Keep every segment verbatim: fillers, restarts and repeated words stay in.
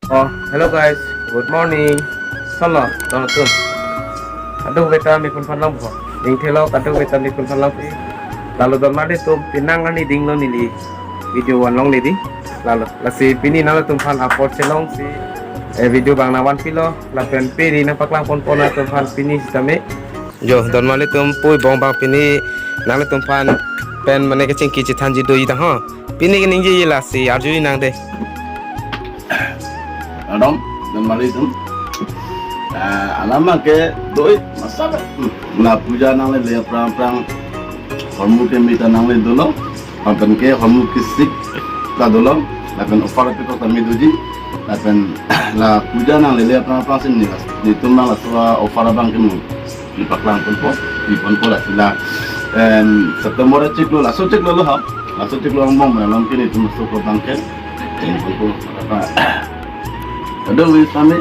Oh, hello guys, good morning. Solo, don atum. Kadokave ta mikun phan long po. Ning thelo kadokave ta mikun phan long po. Lalo don mali atum penang ani dinglo neli video van longle di. Lalo, lasi pini nanglitum phan apor chelongsi, eh, video abang nangvan pilo, lapen pini nangpaklang ponpo nanglitum phan pini sitame. Jo, don mali atum pui bong abang pini nanglitum phan pen mane kachingki chethanji doji tang ho. Pini ke ningjeji lasi arjuji nang de. Adom, don mali atum. Ah, alama ke doi masalah. Hmm. La puja nanglele aphrang aphrang. Hormu keme ta nangle dolo. Lapen ke hormu kesik ta dolo. Lapen offer pekok tame doji. Lapen la puja nanglele aphrang aphrang si neli, nelitum nang laso offer abang ke mu. Neli paklang ponpo, neli ponpo lasi la, em, September achiklo, laso achiklo lo ha, laso achiklo angbong malom ke nelitum laso abang ke, neli ponpo, apa. Kadokave sitame,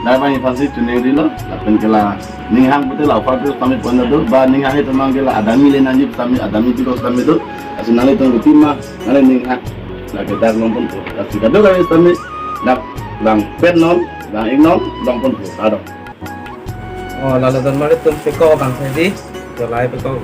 la abang aphansi chuning rilo, lapen ke la, ning hang pute la offer pekok tame pon do, ba ning hang he temang ke la, adami le nangji sitame, adami pekok tame do, lasi nanglitum kuti ma, nangli ning hang, la ke dak long ponpo, lasi kadokave sitame, dak lang pet non, lang ik non, long ponpo, adok. Oh, lalo don mali atum pekok abang tadi. Jolai pekok.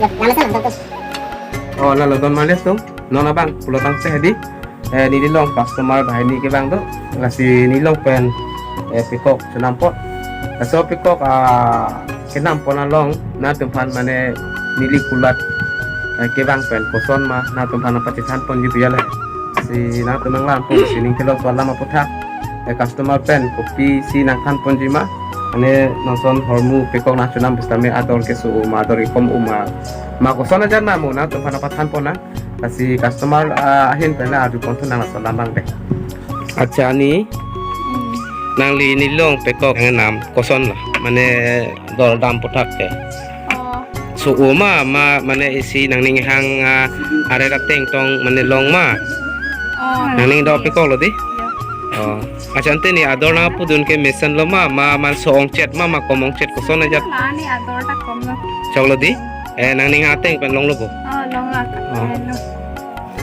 Ya, lalo sana, tuh, tuh. Oh, lalo don mali atum. Non abang, pulo tangte hadi. Eh, neli long customer banghini kevang do. Lasi neli long pen, eh, pekok chenam po. Laso pekok, ah, kenam pon along, nanglitum phan mane neli kulat, eh, kevang pen koson ma, nanglitum phan nangpachethan ponji biya le. Si nanglitum nanglang po, si ning thelo laso alam aputhak. Eh, customer pen kopisi nangthan ponji ma. Mane non ason hormu pekok nangchunam pusitame ador keso ma, ador kekom ma. Ma koson ajat ma mo nanglitum phan nangpathan pon nang. Lasi customer, ah, ahin pen la arju pon thu nang laso alam abang de. Acha ni, hmm, nangli neli long pekok nang nam koson lo. Mane dordam aputhak ke. Oh. So-o ma, ma, mane isi nangning hang, ah, aret ateng tong mane long ma. Oh. Nangning do pekok lo di? Ya. Oh. Acha ante ni ador nangpudun ke mesen lo ma, ma man so-ong chet ma, ma kom ong chet koson ajat. La ni ador ta kom lo. Choklo di? Eh, nangning ateng pen longlo bo? Oh, long la. Oh. Eh, long.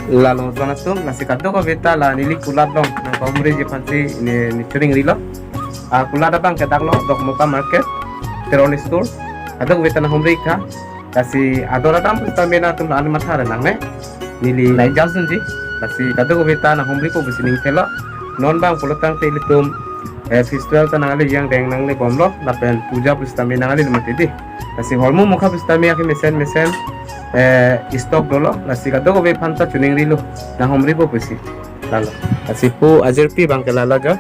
Lalo don atum, lasi kadokave ta la neli kulat long, nangpahumriji aphansi ne, ne chuning rilo. Ah, kulat abang ke dak lo, Dokmoka Market, Teron Store. Kadokave ta nanghumri tha. Lasi ador adam pusitame nanglitum la-an matha re nangne. Neli nai jal sunji. Lasi kadokave ta nanghumri po pusi ning thelo. Non abang pulo tangte ilitum, eh, festival ta nangle jang deng nangle bomlo. Lapen puja pusitame nangle mati di. Lasi hormu mukha pusitame akhe mesen mesen, eh, stock dolo. Lasi kadokave aphan ta chuning rilo. Nanghumri po pusi. Lalo. Lasi pu ajirpi abang ke lalo jo.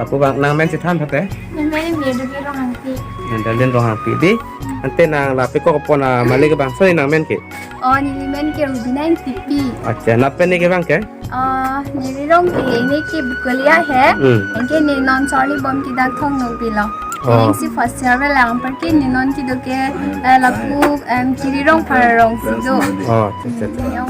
Lapu abang nangmen chethan thate. Nangmen Meduki Ronghangpi. Nang Dalin Ronghangpi di. Ante nang la pekok pon amalik abang so nangmen ke. Oh, neli men ke Rubina Ingtipi. Acha, nang pen ne kevang ke? Oh, neli long ke ne ke Bukolia he. Hmm. Anke ne non charli bom ke dak Thong Nongpi lo. Oh. Ne si first year ve lang, anparke ne non kedo ke, eh, lapu, em, Kiri Rong Phara Rong si do. Oh, acha, acha, acha. Hmm, ya.